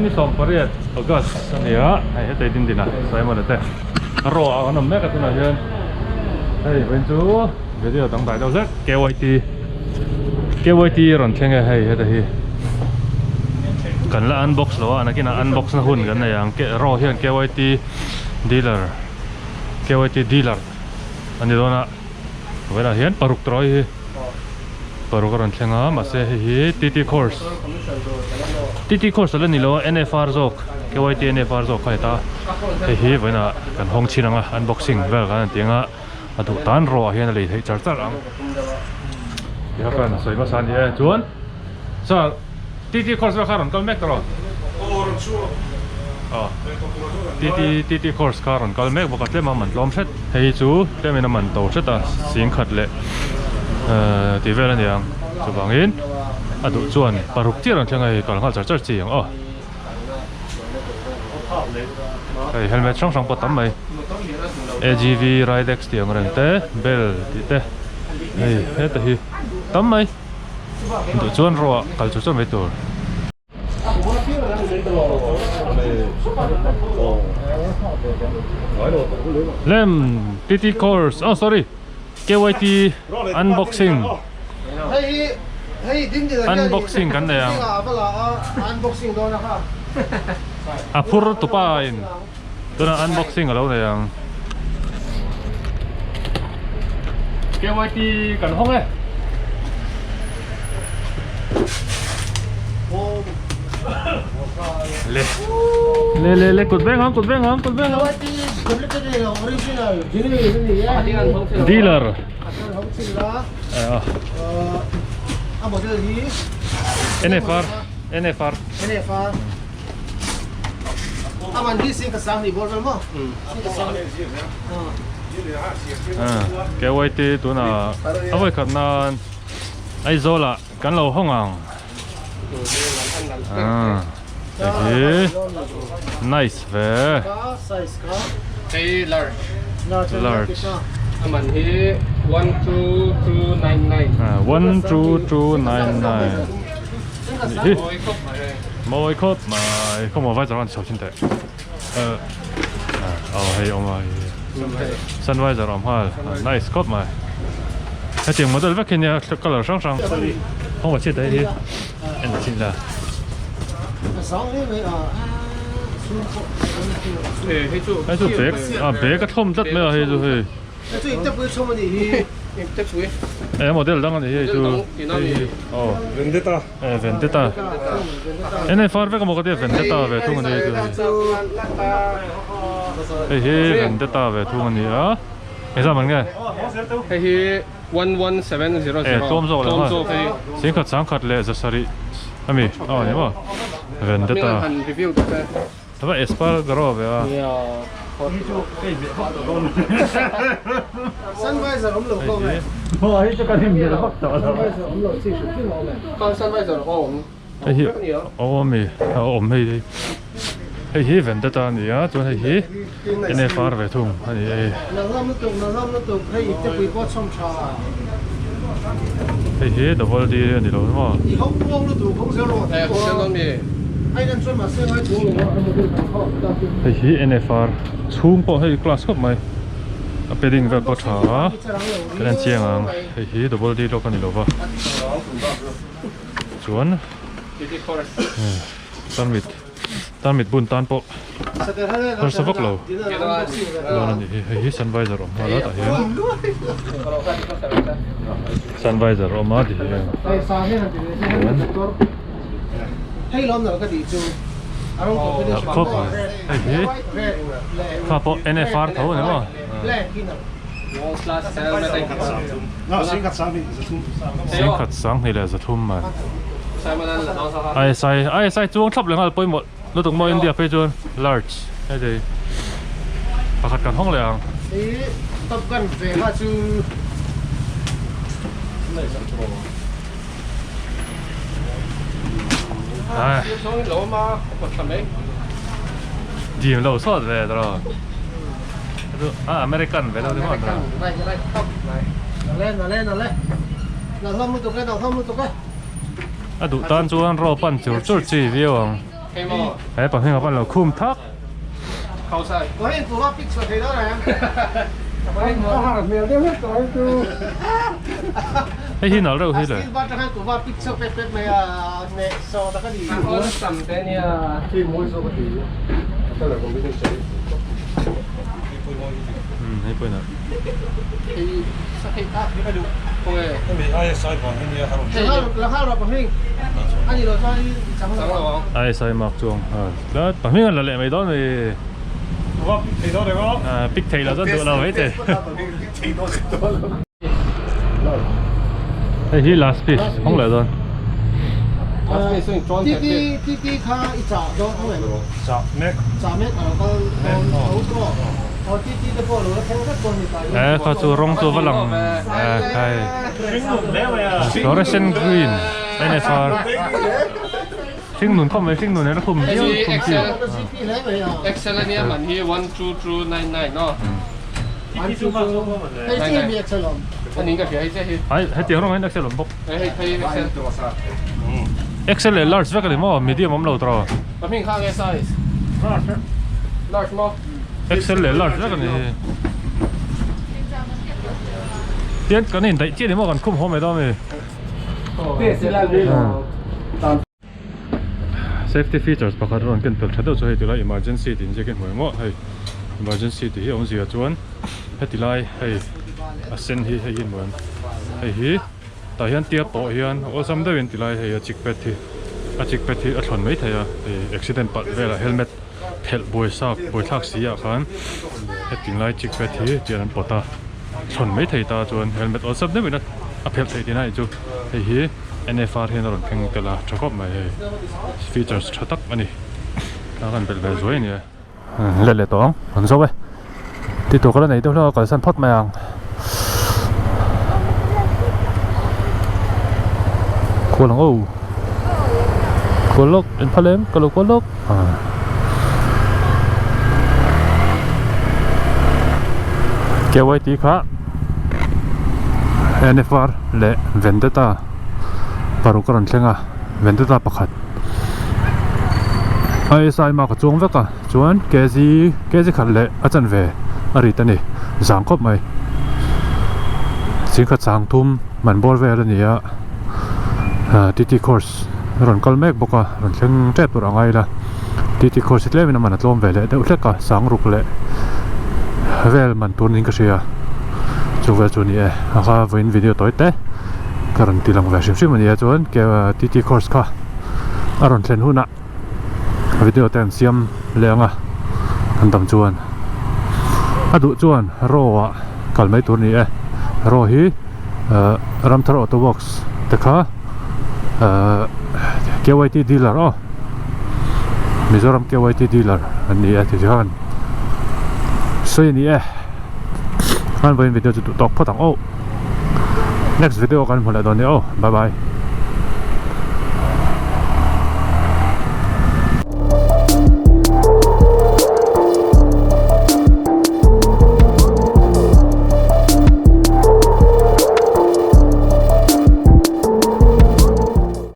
ni 18 August a ni a, hei hetei din din ah Simon a te raw ah kan awm mek a tunah hian hei vawiin chu video dang dai deuh hlek KYT KYT rawn thleng e hei heta hi kan la unbox lo a nakinah unbox na hun kan nei ang raw hian KYT dealer KYT dealer a ni dawn a vawiinah hian paruk tawh hi. Paruk a rawn thleng a mahse hei hi TT course TT course ala ni lo a NFR zawk KYT NFR zawk kha a ni ta hei hi vawiinah kan hawng chhin ang a unboxing vel kan han ti ang a a duh tan rawh ah hian a lei theih char char ang ti kha kan sawi hmasa a ni e chuan sir TT course vel kha a rawn kal mek ta rawh aw TT TT course kha a rawn kal mek bawk a tlem a man tlawm hret. Hei hi chu tlemin a man to hret a, singkhat leh tih vel a ni ang. Chuvangin a duh chuan paruk chiah rawn thleng a hei kal nghal char char chi ang aw. Hei helmet hrang hrang pawh tam mai. AGV Ridex tih ang reng te, bell tih te hei heta hi tam mai. Duh chuan rawh ah kal char char mai tur. Lem TT course oh sorry KYT unboxing unboxing kan nei ang a phur tupa in tuna unboxing alo nei ang KYT kan hawng e. Le le le le kut veng ang kut veng ang kut veng ang. Dealer. NFR NFR NFR Aman hi sing ka sang ni bor vel maw? Sing ka sang. KYT tuna a vawi khat nan Aizawl ah kan lo hawng ang. Hei hi nice ve. Hei large. Large. Aman hi 12299. 12299. Hi. Mawi khawp mai. Khaw maw vai zawrh an chho thin teh. Aw hei awm a hei. Sunriser awm nghal. Nice khawp mai. Hetiang model vek hi nia colour hrang hrang. Khaw maw chhiat hei hi en chin la. Hei chu Hei chu bag a bag a thlawm tlat mai a hei chu hei. Hei a model dang a ni hei chu. Aw. Vendetta. E Vendetta. En far vek amaw ka tia Vendetta ve thung a ni chu hei. Hei hi Vendetta ve thung a ni a. Engzah man nge? Hei hi 11700. E tlawm zawk leh nghal. Singkhat sangkhat leh zasarih ami aw ni maw? Vendetta. Tava Espargaro ve a. Hei hi awm ami a awm hei hei hei hi Vendetta a ni a chuan hei hi NFR ve thung a ni hei. Hei hi double D a ni lo maw. Hei hi NFR chhung pawh hei class khawp mai a padding vel pawh tha a kan en chiang ang hei hi double D lawk a ni lo va chuan tarmit tarmit bun tan pawh harsa vak lo dawn a ni hi hei hi sun visor awm nghal a tah hian sun visor awm a ti hian Khawp hei hi kha pawh NFR tho a ni maw Singkhat sanghnih leh zathum man ISI ISI chuang thlap leh nghal pawimawh lutuk maw India phei chuan large hei thei pakhat kan hawng leh ang. Dim lo sawt ve tawh a American ve lo ni maw a duh tan chuan raw pan chur chur chi viau ang. He pahnih ah khan lo khum thak. Hei hi nal reuh hi le. Hei pawh nal. ISI mark chuang tlat pahnih an la leh mai dawn mai pick thei lo chuan duh lo mai che hei hi last piece hawng leh dawn Eh kha chu rawng chu va lang eh khai fluorescent green NFR hring nun khawp mai hring nun hian a khum viau khum chi Excel ania man hi 12299 no Ai hetiang rawng hian Excel awm bawk Excel leh large vek a ni maw medium awm lo tawh Excel leh large vek a ni hi tian kan indaih chiah ni maw kan khum haw mai dawn a mi. Safety features pakhat rawn ken pel tha deuh chu hei tilai emergency tih inziak hi hmu emaw hei emergency tih hi a awmzia chuan heti lai hei a sen hi hei hi hmu em hei hi tah hian tia pawh hian awlsam deuhin tilai hei a chik pet hi a chik pet hi a thlawn mai thei a hei accident palh velah helmet phelh buai sak buai thlak si ah khan heti lai chik pet hi tian an pawt a thlawn mai thei ta chuan helmet awlsam deuhin a phelh theih tihna anih chu hei hi N_F_R hian a rawn thleng tel a tha khawp mai hei features tha tak a ni a kan belh ve zuai a ni e. Let leh tawh ang an zo e ti tur ka la nei deuh hlauh a kalsan phawt mai ang khual ang aw khual lawk in phal em ka lo kual lawk K_Y_T kha N_F_R leh Vendetta paruk a rawn thleng a Vendetta pakhat I_S_I mark a chuang vek a chuan K_G K_G khat leh a chanve a rit a ni zang khawp mai chingkhat sang thum man bawr vel a ni a T_T course a rawn kal mek bawk a rawn thleng tep tur a ngai ila T_T course hi tlemin a man a tlawm ve leh deuh hlek a sang ruk leh vel man tur niin ka hria chu vel chu a ni e a kha vawiin video tawi te ka rawn ti lang ve hrim hrim a ni a chuan T_T course kha a rawn thlen hunah video te an siam leh ang a an dam chuan a duh chuan raw ah kal mai tur a ni e raw hi Ramthar auto works te kha K_Y_T dealer aw Mizoram K_Y_T dealer an ni e tichuan sawi a ni e an vawiin video chu duh tawk phawt ang aw next video kan hmu leh dawn nia aw bye bye.